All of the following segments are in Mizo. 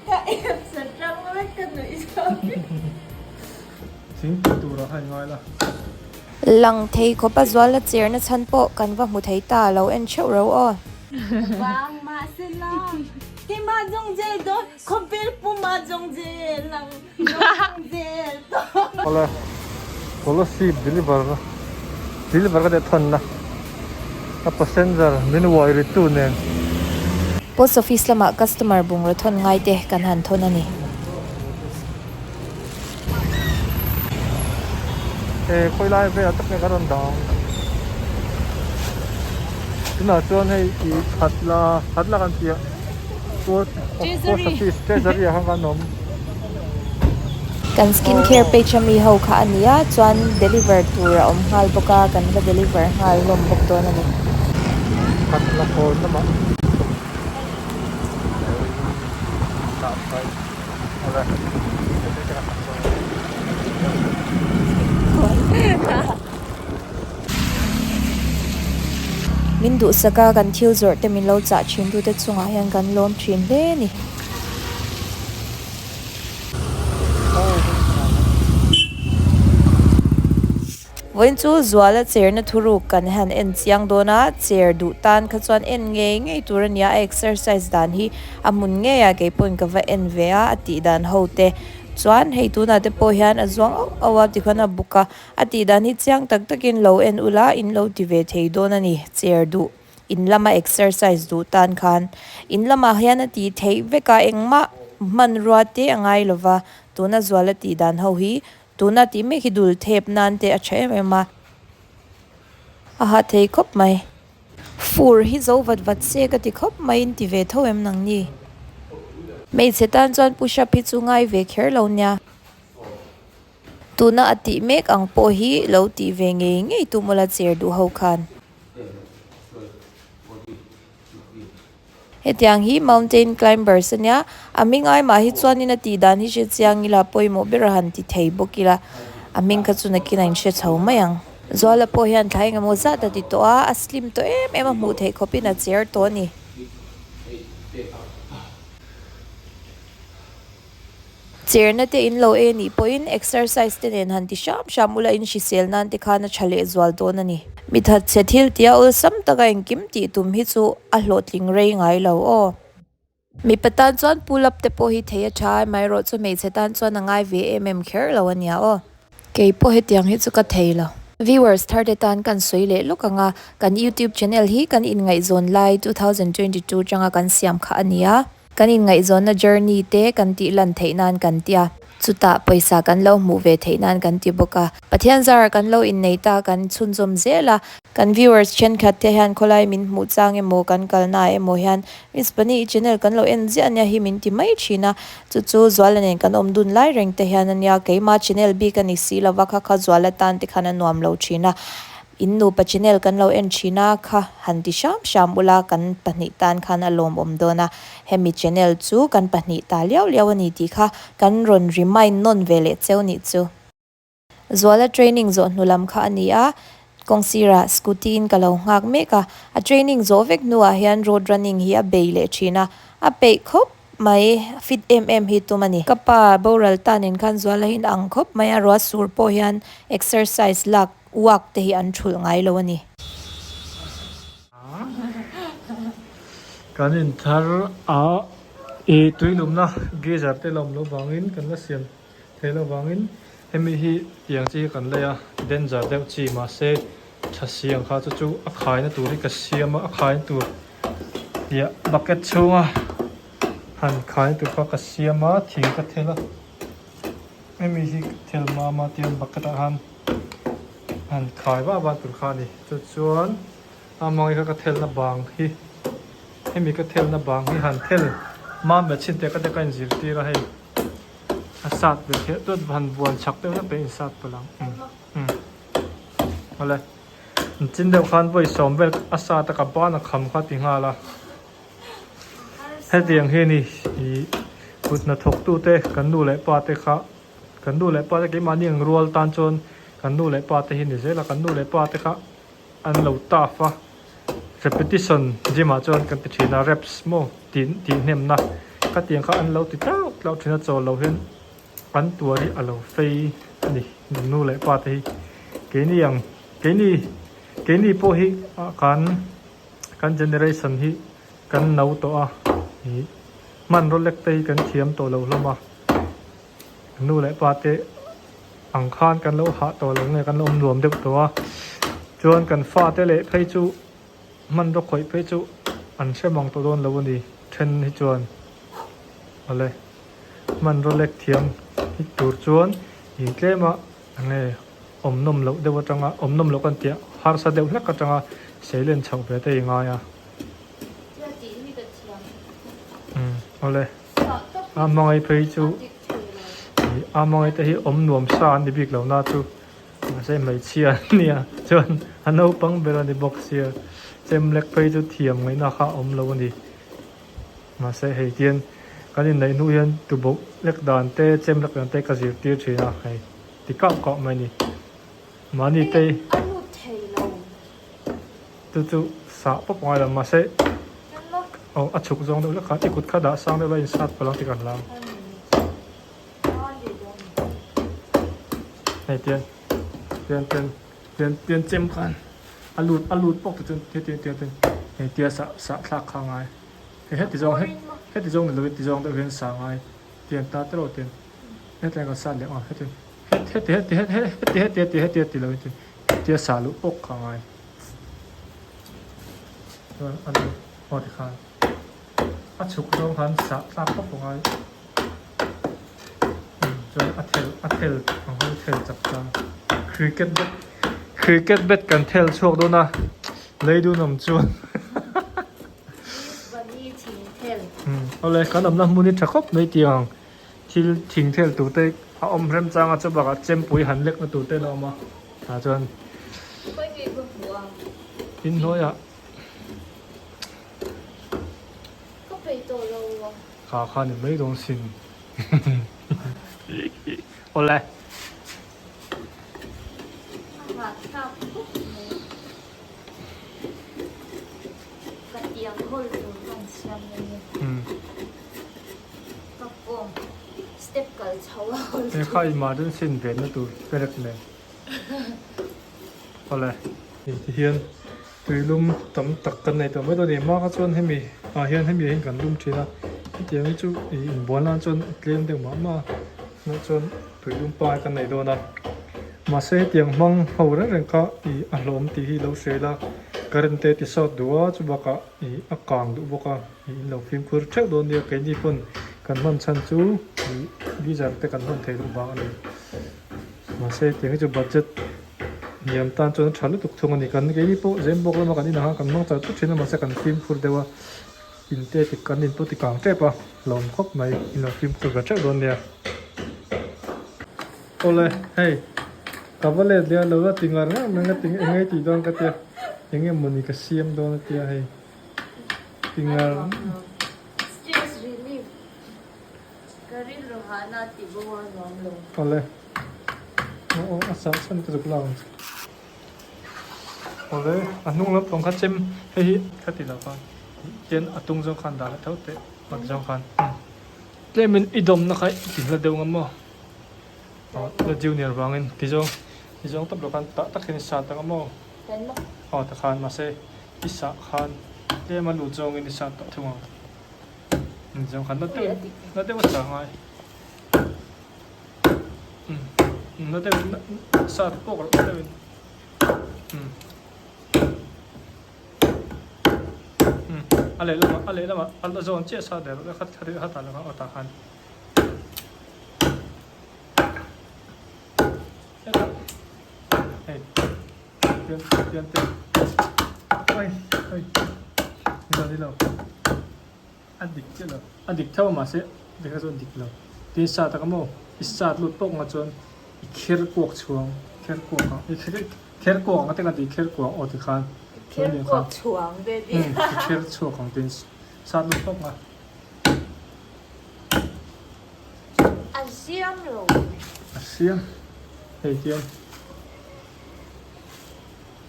Ka apps atang vek ka nuih zawk. Thingpui turah kha i ngai la. Lang thei khawp a zual a cherna chhan pawh kan va hmu thei ta lo en theuh ro aw. Vang mahsela Tima zawng zel dawn khawvel puma zawng zel ang zawng zel dawn. Awle Kolasib deliver na deliver ka deh thawn na a passenger min uai ri tu nen. Post office lamah customer bungraw thawn ngai te kan han thawn a ni. He khawi lai velah tak nge ka rawn dang tunah chuan hei ih khat la khat la kan tih a post post office treasury ah khan kan awm. Kan skin care page a mi ho kha a ni a chuan deliver tur a awm nghal bawk a kan va deliver nghal hlawm bawk dawn a ni. Khat la kawn lamah. Min duhsak a, kan thil zawrh te min lo chah thin tute chungah hian kan lawm thin hle a ni. Vawiin chu Zuala cherna thuruk kan han en chiang dawn a, cher duh tan kha chuan en ngei ngei tur a nia, a exercise dan hi a hmun ngei a keipawhin ka va en ve a, a tih dan ho te chuan hei tunah te pawh hian a zuang auh auh a tikhuan a buk a, a tih dan hi chiang tak takin lo en ula in lo ti ve thei dawn a ni, cher duh in lama exercise duh tan khan in lamah hian a tih theih vek a, engmah hmanrua te a ngai lova, tuna Zuala tih dan ho hi Tuna tih mek hi dul thep nan te a tha em em a, a hah thei khawp mai. Fur hi zo vat vat se ka ti khawp mai in ti ve tho em nang ni. Hmeichhe tan chuan push up hi chu ngai ve kher lo nia. Tuna a tih mek ang pawh hi lo tih ve ngei ngei tu mawla cher duh ho khan. Hetiang hi mountain climbers a nia, a hming ai mah hi chuanin a tih dan hi hre chiang ila pawimawh ber a han ti thei bawk ila, a hming kha chu nakin a inhre chho mai ang. Zuala pawh hian thla engemaw zat a ti tawh a, a slim tawh em em a hmuh theih khawpin a cher tawh a ni. Cherna te in lo e nih pawhin exercise te nen han ti hram hram ula in hrisel nan te khan a tha leh zual dawn a ni. Mithat chhe thil tia awlsam taka engkim tih tum hi chu a hlawhtling rei ngai lo aw. Mipa tan chuan pull up te pawh hi thei a tha a, amaherawh chu hmeichhe tan chuan a ngai ve em em kher lo a nia aw. Kei pawh hetiang hi chu ka thei lo. Viewers thar te tan kan sawi leh lawk ang a, kan YouTube channel hi kan inngaihzawn lai 2022 tanga kan siam kha a nia. Kan inngaihzawnna journey te kan tih lan theih nan kan tia, chutah pawisa kan lo hmuh ve theih nan kan ti bawk a. Pathian zara kan lo innei ta kan chhunzawm zel a. Kan viewers thenkhat te hian khawlai min hmuh chang emaw kan kalna ah emaw hian Miss Bunny i channel kan lo en ziah ania hi min ti mai thin a. Chu chu Zuala nen kan awm dun lai reng te hian ania keima channel bik a ni si lova kha kha Zuala tan te khan a nuam lo thin a. In nupa channel kan lo en thin a, kha han ti hram hram ula kan pahnih tan khan a lawmawm dawn a, hemi channel chu kan pahnih ta liau liau a ni tih kha kan rawn remind nawn ve leh cheu nih chu. Zuala training zawh hnu lam kha a ni a, kawng sirah scooty in ka lo nghak mek a, a training zawh vek hnuah hian road running hi a bei leh thin a, a peih khawp mai, fit em em hi tum a ni. Ka pa boral ta nen khan Zuala hi ang khawp mai a, ruah sur pawh hian exercise lak Uak te hi an thulh ngai lo a ni. Kan inthar a i tuilumna geyser te la awm loh vangin kan la siam theih loh vangin hemi hi tiang chi hi kan lei a danger deuh chi mahse tha siang kha chu chu a khaina tur hi ka siam a a khaina tur tia bucket chhunga han khaina tur kha ka siam a thing ka thel a. Hemi hi thil mama tiang bucket ah khan han khai vah vah tur kha a ni chu chuan a hmang hi kha ka thelna bang hi hemi ka thelna bang hi han thel mam ve chhin teh ka te ka inzirtir a hei a sat ve theih chuan han buan chak deuh hlek pawh in sat palh ang umm umm awle an chin deuh khan vawi sawm vel a sat a ka ban a kham kha ti nghal a. Hetiang hi a ni ih kut hnathawk tute kan nu leh pa te kha kan nu leh pa te keimahni ang rual tan chuan kan nu leh pa te hi ni zel a kan nu leh pa te kha an lo tough a. Repetition gym ah chuan kan ti thin a reps maw tih tih hnem na khatiang kha an lo ti tlauh tlauh thin a chawl lo hian an tuar hi a lo fei a ni nu leh pa te hi keini ang keini keini pawh hi ah kan kan generation hi kan no tawh a ih hmanraw lek te hi kan thiam tawh lo hlawm a nu leh pa te ang khan kan lo hah tawh lo nge kan lo awm nuam deuh tawh a chuan kan fate leh phei chu hmanraw khawih phei chu an hre mang tawh dawn lo a ni then hi chuan awle hmanraw lek thiam hi tur chuan ih tlem a enge awm nawm loh deuh atanga awm nawm loh kan tih a harsa deuh hlek atanga seilen chhoh ve te i ngai a umm awle. A hmangaih phei chu ih a hmangaih te hi awm nuam sa an ni bik lo na chu mahse hmeichhia an nia chuan a naupang ber a ni bawk sia chem lek phei chu thiam ngaihna kha a awm lo a ni mahse hei tian kan inneih hnu hian tuboh lek dan te chem lek dan te ka zirtir thin a hei ti kau kau mai a ni mahni te chu chu sah pawp a ngai lo mahse aw a chhuk zawng deuh hlek khan i kut kha dah sang deuh la insat palh ang tih ka hlau hei tian tian tian tian tian chem khan a lut a lut pawk te chuan hetiang tiang ten hei tia sah sah thlak kha a ngai hei heti zawng heti zawng ni lovin ti zawng deuh hian sah a ngai tian ta te rawh tian hetiang kan sat leh ang hetiang heti heti heti heti heti heti heti heti lovin tian tia sah luh pawk kha a ngai. Chuan a lut aw tikhan a chhuk zawng khan sah tlak khawp a ngai chuan a thel a thel ang ho thel chak ta cricket bat cricket bat kan thel chhuak dawn a lei dun awm chuan awle kan awmna hmun hi tha khawp mai tih ang thil thing thel tur te a awm rem chang a chubakah chempui han lek na tur te a awm a tah chuan in hnuaiah kha kha ni mai dawn sin awle. He kha emergency in venna tur perek nen awle hei ti hian tuilum tam tak kan nei tawh mai dawn a ni hma kha chuan hemi ah hian hemi ah hian kan lum thin a hetiang hi chu ih inbual nan chuan a tlem deuh mah mah a tunah chuan tuilum pangai kan nei dawn a mahse hetiang hmang ho reng reng kha ih a hlawm tih hi lo hria ila current te ti sawt duh a chubakah ih a kang duh bawk a. Ih in lo fimkhur theuh dawn nia keini pawn kan hman chhan chu ih geyser te kan hman theih loh vang a ni mahse tiang hi chu budget hniam tan chuan a tha lutuk thung a ni kan keini pawh zem bawk lama kan inah khan kan hmang char tut thin a mahse kan fimkhur deuh a in te ti kan in pawh ti kang tep a hlawm khawp mai in lo fimkhur ve theuh dawn nia awle hei ka va let leh a lo la ti ngar ngar mai nga ti eng nge tih dawn ka tia eng nge mawni ka siam dawn a tia hei. Tingar. Stress relief. Ka rilru hahna tih bo a nuam lo. Awle. Aw aw a sah chhan ka zuk lak ang che. Awle a hnung lampang kha chem hei hi kha ti lo khan tian a tung zawng khan dah leh tho teh a ti zawng khan tlemin i dawmna kha i ti hla deuh ngam maw aw la junior vangin ti zawng ti zawng tawp lo khan tah tak hian i sat ang a maw aw tikhan mahse I sah khan tlem a lut zawngin i sah tawh thung ang. Ni zawng khan na deuh na deuh a sah ngai. Um na deuh sah pawk loh deuh in. Um um a lehlamah a lehlamah a la zawn chiah sah der kha kha tah lakah aw tah khan. Hetah hei. Pian pian te ai ai ni lo ni lo a dik chiah lo a dik theuh a mahse tikha chuan dik lo tin sat tak a maw i sat lut pawk nga chuan i kher kuak chhuang kher kuak ang i kher kher kuak ang te kan ti kher kuak aw tikhan kher kuak chhuang ve ti i kher chhuak ang tin sat lut pawk nga a siam lo a siam hei tiang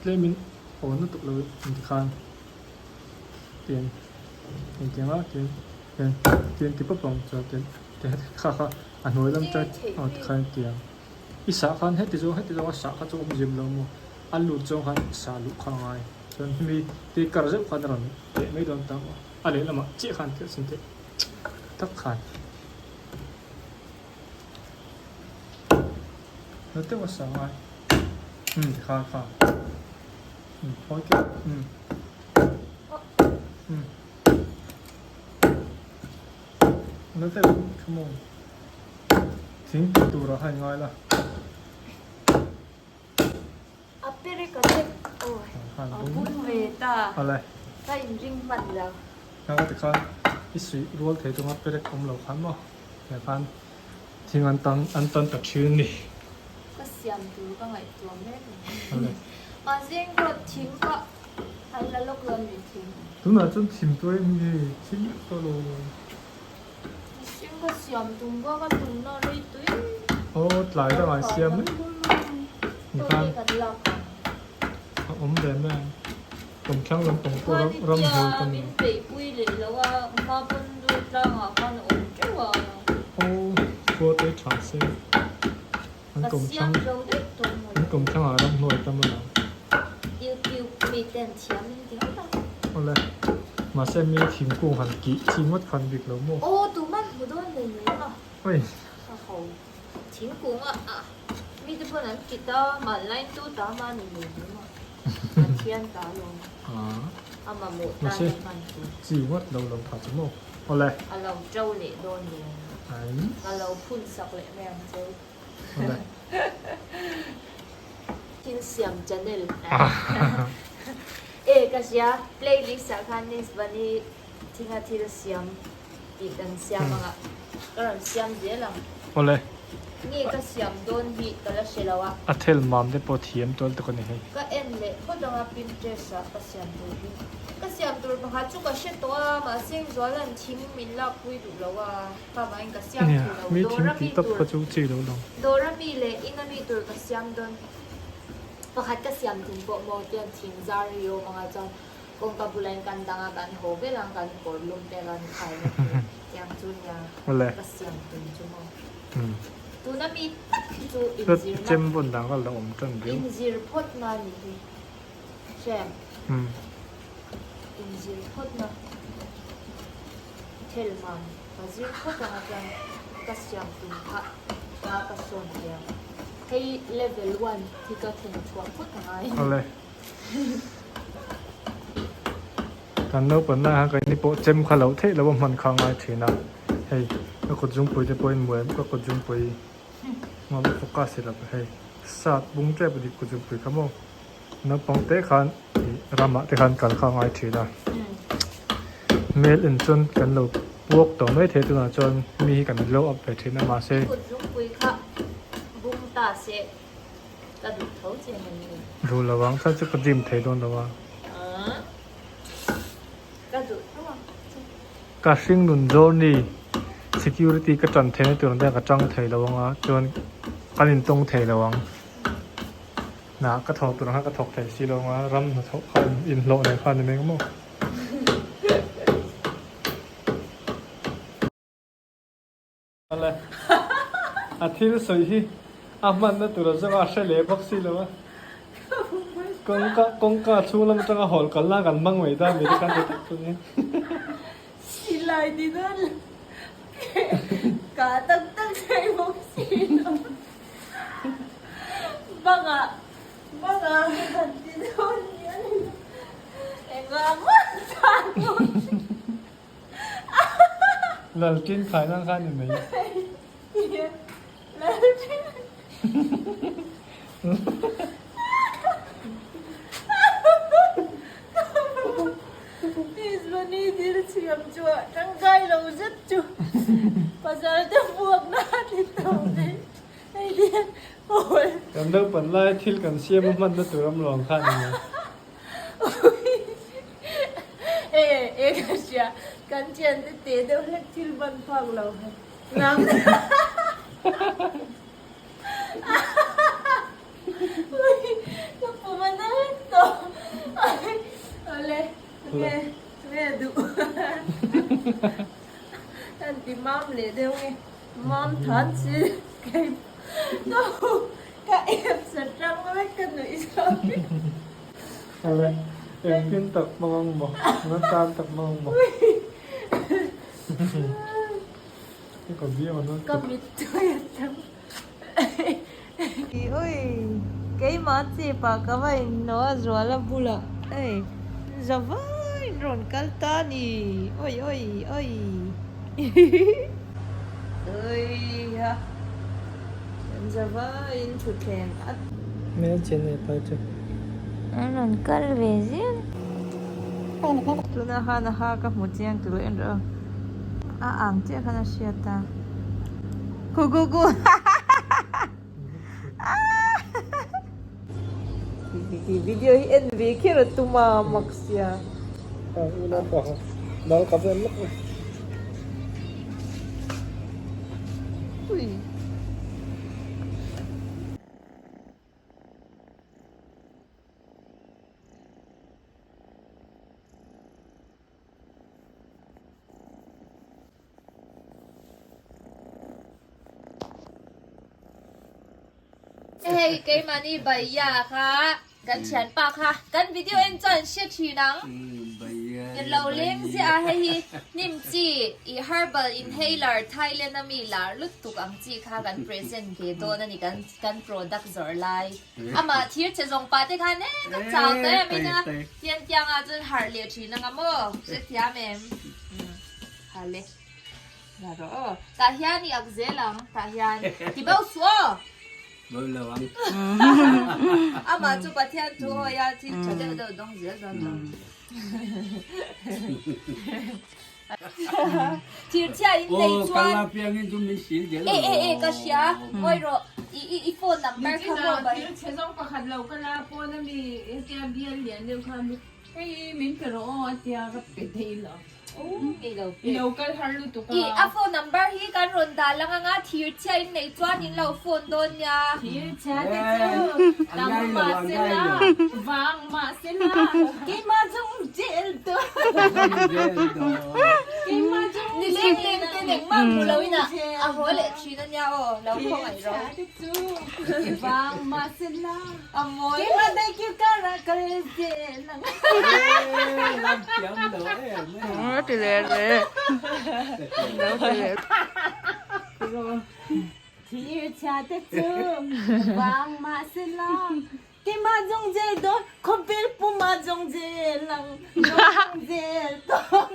Tlemin aw lutuk lo in tikhan. Tiang engtiang a tiang tiang tiang ti pawp ang chuan tiang tiang kha kha a hnuai lam tan aw tikhan tiang i sah khan heti zawng heti zawng a sah kha chu awm zim lo maw a lut zawng khan sah luh kha a ngai chuan hemi tui kar zeuh khan a rawn teh mai dawn ta maw a lehlamah chiah khan teh sin teh tak khan na deuh a sah ngai umm tikhan kha umm phawi teuh umm. Na deuh come on thing tih turah kha i ngai la. A pere ka che awi a bung ve ta ka in ring hman lo. Kha ka ti khan i suih rual thei chunga perek awm lo khan maw he khan thing an tan an tan ta thin a ni. Ka siam tur ka ngaihtuah mek a ni. Mahse engpawh thing ka an la lawk lo ni thing. Tunah chuan thim tur em nge thil ka lo. Mihring ka siam tum bawk a tumna rei tui. Aw tlai dangah i siam mai ni khan a awm ve mai ang kawmthlang lampang pawh ram ram hmuh ka ni. Min peihpui leh lo a hma pawn dur tlangah khan a awm teuh a. Aw khua te tha se. An kawmthlang an kawmthlang ah ramhnuai tam a lang. YouTube mi ten thiam in ti ngawt a. Awle. Mahse mi thingkung han kih chi ngawt khan bik lo maw? Aw tuman hmu dawn nei mai a. Oi. Ka ho. Thingkung a ah mi te pawn an kit a mahline tu ta ma ni nei mai maw. Pathian ta alawm. Ah. A mamawh tan a hman tur. Mahse chi ngawt lo lo tha chu maw? Awle. A lo to leh dawn leh. Ai. Ka lo phun sak leh mai ang cheu. Thil siam channel e ka hria playlist ah khan Miss Bunny thinga thil siam tih kan siam anga ka rawn siam zel ang. Awle. Nge ka siam dawn hi ka la hre lo a. A thel mam te pawh thiam tual tuk a ni hei. Ka en leh phawt anga Pinterest ah ka siam tur hi. Ka siam tur pakhat chu ka hre tawh a mahse Zuala'n thing min lakpui duh lo a. Nia, mi thing tih tawp kha chu chi lo lang. Dawr ami leh in ami tur ka siam dawn. Pakhat ka siam tum pawh maw tian thing zar hi awm anga chuan kawngka bula in kan dang a kan haw vel ang kan kawr lum te kan khai na tur tiang chu nia ka siam tum chu maw. Tuna mi tak hi chu inzir na Chem vawn dan kha la awm tan viau. Inzir phawt na ni hi. Hrem. Inzir phawt na. Thelman ka zir phawt anga chuan ka siam tum kha hma ka sawn ve ang. Hei level one hi ka thlen chhuah phawt angai. Awle. Kan naupang lai khan keini pawh chem kha loh theih loh a hman kha a ngai thin a. Hei ka kut zungpui te pawhin muai ka kut zungpui ngawm focus hi lo hei sat bung tep a ni kut zungpui kha maw. Naupang te khan ih ramah te khan kal kha a ngai thin a hmel en chuan kan lo puak tawh mai thei tunah chuan mi hi kan glow up ve thin a mahse Kut zungpui kha bung ta se ka duh tho che mai ni. Duh lo ang chuan chu ka gym thei dawn lo a. Ka duh tho ang che. Ka hring nun journey security ka tan theihna tur ang te ka tang thei lo ang a chuan kan intawng thei lo ang. Hna ka thawk tur ang kha ka thawk thei si lo ang a, ram hnathawk kha inhlawh leh kha a ni mai ang maw? Ale, a thil sawi hi a hmanna tur a zawng a, a hre leh bawk si lo a. Kawngka kawngka chhung lam atanga hawl kal na kan hmang mai ta mi te khan ti tak chu nia. Silai ti dawn lo, ka tak tak thei bawk si lo. Banga banga han ti dawn hian engah mah tan dawn Lalṭin khai nan khan ni mai. Lalṭin. Tismani thil chhiam chu a tangkai lo zet chu pasal te buak na a ti tawh mai. Hei hian hawl. Kan naupan lai thil kan siam a hmanna tur awm lo ang kha ni mai. E e ka hria kan thian te te deuh hlek thil ban phak lo he nang. Ui ka pum a na vek tawh. Awle nge nge. duh an ti mam leh deuh nge mam than chi kei ka apps atang vek ka nuih zawk Ale engtin tak hmang ang maw ngan tan tak hmang ang maw ka biang an ka mittui a tam Ui keimah chep ah ka va inhnawh a zual a bulah hei zavai in rawn kal ta a ni oi oi oi ui ha zavai in thutthleng a An rawn kal ve zel. Tuna khan a ha ka hmu chiang tur en rawh a ang chiah khan a hriat a. Ku ku ku Video hi en ve kher a tum a mak sia. Ui. Hei keimahni Bhaiya kha kan thianpa kha kan video en chuan hre thin ang. In lo leng ziah a hei hi hnim chi i herbal inhaler Thailand a mi lar lutuk ang chi kha kan present ve dawn a ni kan kan product zawrh lai. Amah thir che zawng pah te khan e ka chau ta em in a tian tiang ah chuan harh leh thin anga maw hrethiam em ha le la rawh aw tah hian i ak zel ang tah hian ti bo suh aw bo lo ang amah chu Pathian thu hawi a thil tha deuh deuh dawng zel dawn lo Thir chhia in nei chuan E e e ka hria ngawi rawh i i i phone number kha maw bai Thir chhe zawng pakhat lo ka la pawn ami hetia bial lian deuh kha hei min pe rawh aw a tia ka pe thei lo I lo kal har lutuk a. I a phone number hi kan rawn dah lang anga thir chhia in nei chuan in lo phone dawn nia. Thir chhia te chu tam mahse la vang mahse la keimah chu jail dawn. Keimah chu Ni leng leng te engmah hmu lo in a a haw leh thin ania aw lo khawngaih rawh. Thir chhia te chu vang mahse la. A mawi. Keimah daih kil karah kal zel ang. Ti leh leh. Lo ti leh. Thir chhia te chu vang mah se la keimah zawng zel dawn khawvel pumah zawng zel ang zawng zel dawn.